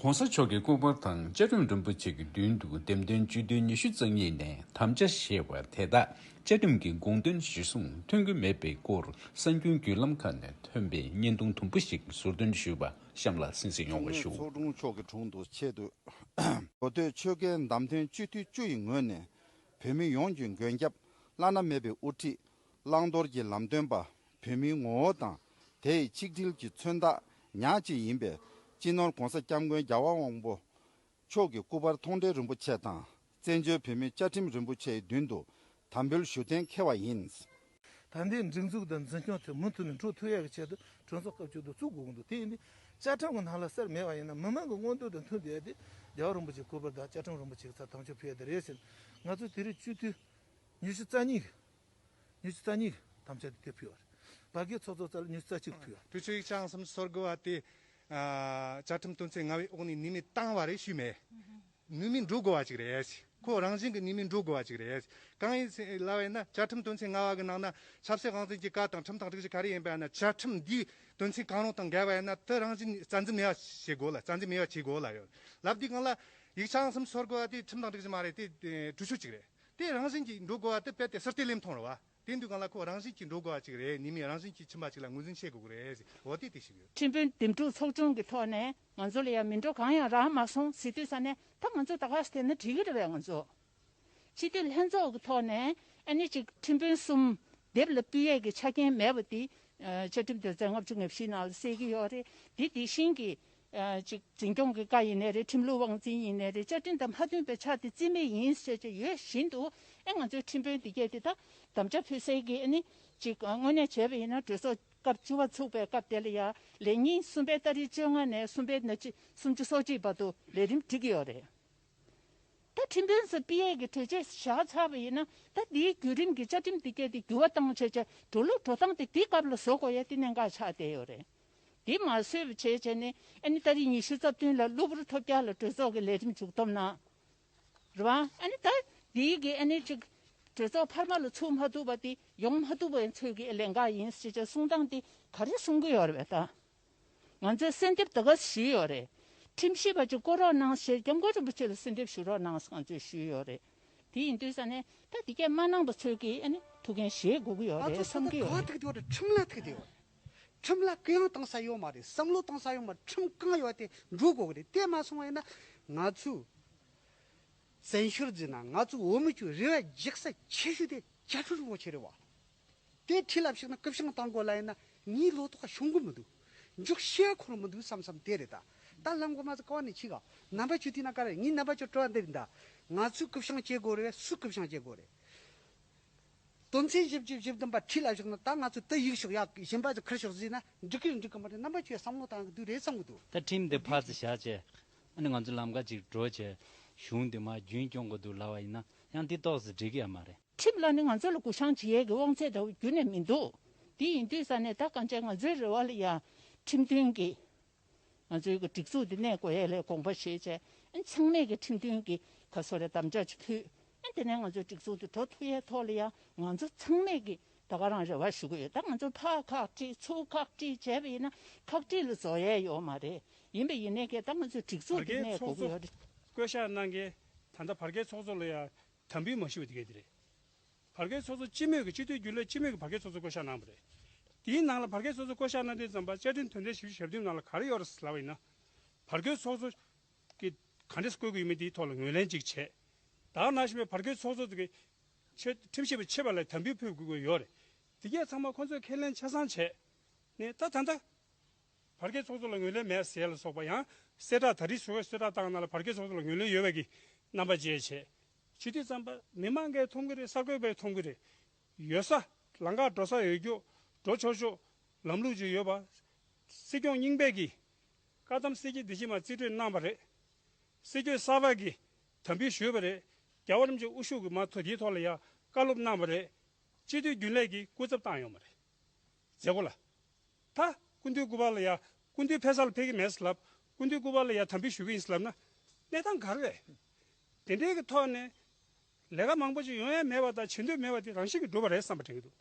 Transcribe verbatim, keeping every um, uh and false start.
༸གོང་ས་མཆོག་གི་སྐུ་པར་དང་བཅའ་ཁྲིམས་རིན་པོ་ཆེ་གི་མདུན་དུ་འདེམས་ཐོན་སྤྱི་འཐུས་ཉི་ཤུ་རྩ་གཉིས་ནས་དམ་བཅའ་བཞེས་པ་དེ་དག་བཅའ་ཁྲིམས་ཀྱི་དགོངས་དོན་གཞིར་བཟུང་ཐོན་གྱི་མེད་པའི་སྐོར་གསར་འགྱུར་བརྒྱུད་ལམ་ཁག་ནས་ཐོན་པའི་བརྙན་ཐུང་དུམ་བུ་ཞིག་ཟུར་འདོན་ཞུས་པ་གཤམ་ལ་གསན་གཟིགས་ཡོང་བ་ཞུ། ཚོགས་དྲུང་མཆོག་གི་དྲུང་དུ་ཆེད་དུ་གོ་ཐོས་ཆོལ་ཁའི་བདམས་ཐོན་སྤྱི་འཐུས་བཅུ་ཡི་ངོས་ནས་བོད་མི་ཡོངས་ཀྱི་མགོན་སྐྱབས་བླ་ན་མེད་པའི་དབུ་ཁྲིད་བླང་དོར་གྱི་ལམ་སྟོན་པ། བོད་མིའི་ངོ་བོ་དང་དེ་ཡི་ཆིག་སྒྲིལ་གྱི་མཚོན་རྟགས་ཉག་གཅིག་ཡིན་པའི་སྤྱི་ནོར་༸གོང་ས་༸སྐྱབས་མགོན་རྒྱལ་བ་དབང་པོ་མཆོག་གི་སྐུ་པར་མཐོང་གྲོལ་རིན་པོ་ཆེ་དང་བཙན་བྱོལ་བོད་མིའི་བཅའ་ཁྲིམས་རིན་པོ་ཆེའི་མདུན་དུ་དམ་འབུལ་ཞུ་གཏན་འཁེལ་བ་ཡིན། ད་ལྟའི་སྒྲིག་འཛུགས་དང་འཛིན་སྐྱོང་དེ་མུ་མཐུད་ནས་འགྲོ་ཐུབ་ཡག་གི་ཆེད་དུ་གྲོས་ཚོགས་སྐབས་བཅུ་དུ་བཙུགས་དགོས་ཀྱི་འདུག་དེ་ཡིན་དུས་བཅའ་ཁྲིམས་ཀྱི་ནང་ལ་གསལ་མེད་པ་ཡིན་ན་མི་མང་གི་མངོན་འདོད་དང་མཐུན་བསྡད་དེ་རྒྱལ་བ་རིན་པོ་ཆེའི་སྐུ་པར་དང་བཅའ་ཁྲིམས་རིན་པོ་ཆེ་གི་ཚབ་དམ་བཅའ་ཕུལ་ཡ་དེ་རེད་ཟེར། ང་ཚོ་དེ་རིང་སྤྱི་འཐུས་ཉི་ཤུ་རྩ་གཉིས་ཉི་ཤུ་རྩ་གཉིས་དམ་བཅའ་དེ་དེ་ཕུལ་བ་རེད། བར་བརྒལ་ཚོགས་གཙོ་རྩ་ལ་ཉི་ཤུ་རྩ་གཅིག་ཕུལ་བ་རེད། དུས་ཚོད་ཡིག་ཆ་ཨང་སུམ་ཅུ་སོ་དགུ་བ་དེ། ཨ། བཅའ་ཁྲིམས་དོན་ཚན་ལྔ་བའི་འོག་ནས་ནུས་མེད་བཏང་བ་རེད་ཞུས་མེད། ནུས་མེད་འགྲོ་དགོས་པ་ཅིག་རེད། ཁོ་རང་བཞིན་གྱི་ནུས་མེད་འགྲོ་དགོས་པ་ཅིག་རེད། གང་ཡིན་ཟེར་ལབ་པ་ཡིན་ན་བཅའ་ཁྲིམས་དོན་ཚན་ལྔ་བ་གི་ནང་ན་ཆབ་སྲིད་དབང་འཛིན་གྱི་བཀའ་དང་ཁྲིམས་དང་སྒྲིག་གཞི་ག་རེ་ཡིན་པ་ཡིན་ན་བཅའ་ཁྲིམས་འདིའི་དོན་ཚན་གང་རུང་དང་འགལ་བ་ཡིན་ན་དེ་རང་བཞིན་རྩ་འཛིན་མེད་པ་བྱེད་དགོས་ལ་རྩ་འཛིན་མེད་པ་བྱེད་དགོས་ལ་ཡོད་ལབ་དུས་སྒང་ལ་ཡིག་ཆ་ཨང་སུམ་ཅུ་སོ་དགུ་བ་དེ་ཁྲིམས་དང་སྒྲིག་གཞི་མ་རེད་དེ་གྲོས་ཆོད་ཅིག་རེད། དེ་རང་བཞིན་གྱིས་འགྲོ་དགོས་པ་དེ་རྦད་དེ་ཟུར་བལྟས་ལེན་མཐོང་རེད་བ། དེ་འདུག་གང་ལ་ཁོ་རང་བཞིན་གྱིས་འགྲོ་དགོས་པ་ཅིག་རེད། ནུས་མེད་རང་བཞིན་གྱིས་ཕྱིན་པ་ཅིག་ལ་ངོས་འཛིན་བྱེད་དགོས་ཀྱི་རེད་ཟེར། འོ་དེ་དེ་ཞིག་ཡོད། ཁྲིམས་དཔོན་འདེམས་སྒྲུག་ཚོགས་ཆུང་གི་ཐོག་ནས་ང་ཚོ་ལ་ཡང་མི་འགྲོ་གང་ཡང་རག་མ་སོང་ཟེར་དུས་ས་ནས་ད་ང་ཚོ་ད་ག་ཟེར་ན་འགྲིག་གི་རེད་པས། ང་ཚོ་སྤྱི་འཐུས་ལྷན་ཚོགས་ཀྱི་ཐོག་ནས་ཨ་ནི་ཅིག་ཁྲིམས་དཔོན་གསུམ་སྡེབ་ལ་ཕུད་ཡས་ཀྱི་ཆ་རྐྱེན་མེད་པ་དེ་བཅའ་ཁྲིམས་དོན་ཚན་ལྔ་བཅུ་ང་བཞི་ནང་ལ་གསལ་གྱི་ཡོད་རེད། དེ་དེ་བཞིན་གྱི། ཅིག་འཛིན་སྐྱོང་གི་བཀའ་ཡིན་ནའི་རེད། ཁྲིམས་ལུགས་དབང་འཛིན་ཡིན་ནའི་རེད། བཅའ་ཁྲིམས་དང་མ་མཐུན་པའི་ཆ་དེ་བརྩི་མེད་ཡིན་ཟེར་གྱི་ཡོད་བཞིན་དུ་ཨེ་ང་ཚོའི་ཁྲིམས་དཔོན་འདི་གས་དེ་ད་དམ་བཅའ་ཕུལ་སའི་གི་ཨ་ནི་ཅིག་དངོས་གནས་བྱས་པ་ཡིན་ན་གྲོས་ཚོགས་སྐབས་བཅུ་པ་ཚུགས་པའི་སྐབས་དེ་ལ་ཡ་ལས་ཉིན་གསུམ་པའི་ཏ་རིག་བཅོ་ལྔ་ནས་གསུམ་པའི་ན་ཅི་སུམ་ཅུ་སོ་གཅིག་བར་དུ་ལས་རིམ་སྒྲིག་གི་ཡོད་རེད། ད་ཁྲིམས་དཔོན་ཚོ་ཕུད་ཡས་ཀྱི་གྲོས་ཆོད་བཞག་ཚར་བ་ཡིན་ན་ད་འདིའི་བརྒྱུད་རིམ་གྱི་བཅའ་ཁྲིམས་འདི་གས་དེ་འགྱུར་བ་བཏང་བྱས་བྱས་འགྲོ་ལུགས་འགྲོ་སྟངས་དེ་འདི་སྐབས་ལ་བཟོ་དགོས་ཡ་དེ་གནད་འགག་ཆགས་བསྡད་ཡོད་རེད། དེ་མ་བཟོས་པ་བྱས་བྱས་ནས་ཨ་ནི་ཏ་རིག་ཉི་ཤུ་རྩ་བདུན་ལ་གློ་བུར་ཐོལ་རྒྱག་ལ་གྲོས་ཚོགས་ཀྱི་ལས་རིམ་མཇུག་བསྡོམས་གནང་། རེད་བ། ཨ་ནི་ད་འདིའི་གི་ཨ་ནི་ཅིག་གྲོས་ཚོགས་འཕར་མ་ལ་ཚུགས་མ་ཐུབ་པ་དེ་ཡོང་མ་ཐུབ་པ་ཡིན་ཚོད་ཀྱི་ལས་འགག་ཡིན་ཞེས་བྱས་གསུང་སྟངས་དེ་ག་རེ་གསུང་གི་ཡོད་རེད་པས་ད། ང་ཚོས་གསོལ་འདེབས་ད་ག་ཞུས་ཡོད་རེད། ཁྲིམས་ཞིབ་པ་ཅིག་བསྐོ་རོགས་གནང་ཞེས་སྐྱབས་མགོན་རིན་པོ་ཆེ་ལ་གསོལ་འདེབས་ཞུ་རོགས་གནང་ཟེར་ང་ཚོས་ཞུས་ཡོད་རེད། དེ་ཡིན་དུས་ས་ནས་ད་འདི་གས་མ་གནང་པ་ཚོད་ཀྱིས་ཨ་ནི་ཐུགས་འགན་བཞེས་དགོས་ཀྱི་ཡོད་རེད་བསམ་གྱི་ཡོད་རེད། ང་ཚོ་ད་ག་ཐུག་བསྡད་ཡོད་རེད། ཁྲིམས་ལ་ཐུག་བསྡད་ཡོད་རེད། ཁྲིམས་ལ་གུ་ཡངས་བཏང་ས་ཡོད་མ་རེད། བསམ་བློ་བཏང་ས་ཡོད་མ་རེད། ཁྲིམས་གང་ཡོད་དེ་འགྲོ་དགོས་ཀྱི་རེད། དེ་མ་སོང་བ་ཡིན་ན་ང་ཚོས་བཙན་བྱོལ་འཛིན་ན་ང་ཚོ་འོས་མི་ཚོའི་རེ་བ་རྒྱག་ས་ཆེ་ཤོས་དེ་བཅའ་ཁྲིམས་རིན་པོ་ཆེ་རེད་བ། དེ་ཁྲིད་ལ་ཞུགས་ན་སྐུ་བཞེངས་བཏང་དགོས་ལ་ཡིན་ན་ངའི་ལོ་ཏོག་ཤོང་གི་མི་འདུག་འཇུག་ཤེས་ཁོ་རང་མི་འདུག་བསམ་བསམ་དེ་རེད་ད། ད་ལམ་གོང་མ་ཚོ་ཀ་བ་ནས་ཕྱི་ག་རྣམ་པ་ཚོ་དེ་ན་ཀ་རེད། ངའི་རྣམ་པ་ཚོ་དྲི་བ་འདི་རེད་ད། ང་ཚོས་སྐུ་བཞེངས་བྱེད་དགོས་རེད། སུས་སྐུ་བཞེངས་བྱེད་དགོས་རེད། དོན་ཚན་བཞི་བཅུ་ཞེ་བདུན་པ་ཁྲིད་ལ་བཞག་ན་ད་ང་ཚོ་དེ་ཡིག་ཤོག་ཡ་གཞན་པ་ཚོ་ཁུར་ཤོག་ཟེར་ན་འགྲིག་གི་རེད་འགྲིག་གི་མ་རེད། རྣམ་པ་ཚོས་བསམ་བློ་བཏང་གི་འདུག་རེད་བསམ་གི་འདུག་ད་ཁྲིམས་དེ་ཕར་ཙམ་བཞག་བྱས་ཨ་ནི་ང་ཚོ་ལམ་ཁ་ཅིག་འགྲོ་བྱས་གཞུང་དེ་མར་རྒྱུན་སྐྱོང་དགོས་འདུག་ལབ་པ་ཡིན་ན་ཡང་འདི་ཏོག་ཙམ་འགྲིག་གི་ཡོད་མ་རེད། ཁྲིམས་ལ་ནི་ང་ཚོ་ལ་གུ་བཤངས་བྱེད་ཡས་ཀྱི་དབང་ཚད་འདྲ་བོ་རྒྱུན་ནས་མི་འདུག་དེ་ཡིན་དུས་ས་ནས་ད་གང་ཅི་ང་ཚོའི་རེ་བ་ལ་ཡ་ཁྲིམས་མཐུན་གྱི་ང་ཚོའི་གི་སྒྲིག་འཛུགས་འདི་གནས་དགོས་ཡས་ལས་དགོངས་པ་བཞེས་བྱས་ཨ་ཚང་མས་ཀྱི་ཁྲིམས་མཐུན་གྱི་ག་སོ་རེ་དམ་བཅའ་ཅིག་ཕུལ། ཨ་དེ་ནས་ང་ཚོའི་སྒྲིག་འཛུགས་འདི་འགྲོ་ཐུབ་ཡས་ཐོག་ལ་ཡང་ང་ཚོ་ཚང་མས་ཀྱི་ད་ག་རང་རེ་བ་ཞུ་གི་ཡོད། ད་ང་ཚོ་ཕར་ཁག་དཀྲིས་ཚུར་ཁག་དཀྲིས་བྱས་པ་ཡིན་ན་ཁག་དཀྲིས་ལ་བཟོ་ཡས་ཡོད་མ་རེད། ཡིན་པ་ཡིན་ནའི་ཀྱི་ད་ང་ཚོའི་སྒྲིག་འཛུགས་བར་འདི་བརྒལ་གནས་ཚོགས་དགོས་ཀྱི་ཡོད་རེད། གཙོ་བསྐོ་བཞག་གནང་མཁན་ད་ལྟ་བར་བརྒལ་ཚོགས་གཙོ་ལ་ཡང་དམ་འབུལ་མ་ཞུས་པ་དེ་གས་དེ་རེད། བར་བརྒལ་ཚོགས་གཙོ་སྤྱི་མོས་ཀྱི་སྤྱི་འཐུས་རྒྱུན་ལས་སྤྱི་མོས་ཀྱི་བར་བརྒལ་ཚོགས་གཙོ་བསྐོ་བཞག་གནང་བ་རེད། དེའི་ནང་ལ་བར་བརྒལ་ཚོགས་གཙོ་བསྐོ་བཞག་གནང་དུས་ཙམ་པ་བཅའ་ཁྲིམས་དོན་ཚན་བཞི་བཅུ་ཞེ་བདུན་ནང་ལ་ག་རེ་ཡོད་རེད་ལབ་པ་ཡིན་ན། བར་བརྒལ་ཚོགས་གཙོ་གི་ག་འདྲས་བསྐོ་གི་ཡོད་མེད་དེའི་ཐོག་ལ་ངོས་ལེན་ཅིག་བྱས། ད་ནང་བཞིན་པའི་བར་བརྒལ་ཚོགས་གཙོ་དེ་གི་ཆེ་ཁྲིམས་ཞིབ་པ་ཆེ་བ་ལ་དམ་འབུལ་ཕུལ་དགོས་ཀྱི་ཡོད་རེད། དེ་གས་ཚང་མ་ཁོ་ཚོས་ཁས་ལེན་ཆ་ཚང་བྱས། ནས་ད་ད་ལྟ། བར་བརྒལ་ཚོགས་གཙོ་ལ་ངོས་ལེན་མེད་ཟེར་ལ་སོགས་པ་ཡང་གསལ་བསྒྲགས་ད་རེས་བཟོ་བའི་གསལ་བསྒྲགས་བཏང་ནང་ལ་བར་བརྒལ་ཚོགས་གཙོ་ལ་ངོས་ལེན་ཡོད་པའི་གི་རྣམ་པ་བཅས་བྱས། བྱེད་དུས་ཙམ་པ་མི་མང་གིས་མཐོང་གི་རེད། གསར་འགོད་པས་མཐོང་གི་རེད། ཡོད་ས་ལམ་ཁ་འགྲོ་ས་ཡོད་རྒྱུ་འགྲོ་ཆོག་ཆོག་ལམ་ལུགས་ཅིག་ཡོད་པ། སྲིད་སྐྱོང་རྙིང་པས་གི་བཀའ་གདམས་གསེར་གྱི་བདེ་སྐྱིད་མ་རྩིས་སྤྲོད་གནང་བ་རེད། སྲིད་སྐྱོང་གསར་པ་གི་དམ་འབུལ་ཞུས་པ་རེད། རྒྱལ་བ་རིན་པོ་ཆེ་དབུ་བཞུགས་གི་མ་ཐོ་དེའི་ཐོག་ལ་ཡང་བཀའ་སློབ་གནང་བ་རེད། སྤྱི་འཐུས་རྒྱུན་ལས་ཀྱི་སྐུ་ཚབ་བཏང་ཡོད་མ་རེད། མཛད་སྒོ་ལ། ད་སྐུ་མདུན་སྐུ་པར་ལ་ཡ་སྐུ་མདུན་ཕེབས་ས་ལ་ཕེབས་ཀྱི་མེད་ཟེར་ལབ། སྐུ་མདུན་སྐུ་པར་ལ་ཡ་དམ་འབུལ་ཞུ་གི་ཡིན་ཟེར་ལབ་ན་གནས་སྟངས་ག་རེ་རེད། དེ་འདྲའི་གི་ཐོག་ནས་ལས་ཀ་མང་པོ་ཅིག་ཡོང་ཡ་མེད་པ་དང་བྱེད་འདོད་མེད་པ་དེ་རང་བཞིན་གྱིས་འགྲུབ་པ་རེད་བསམ་པ་དྲན་གྱི་འདུག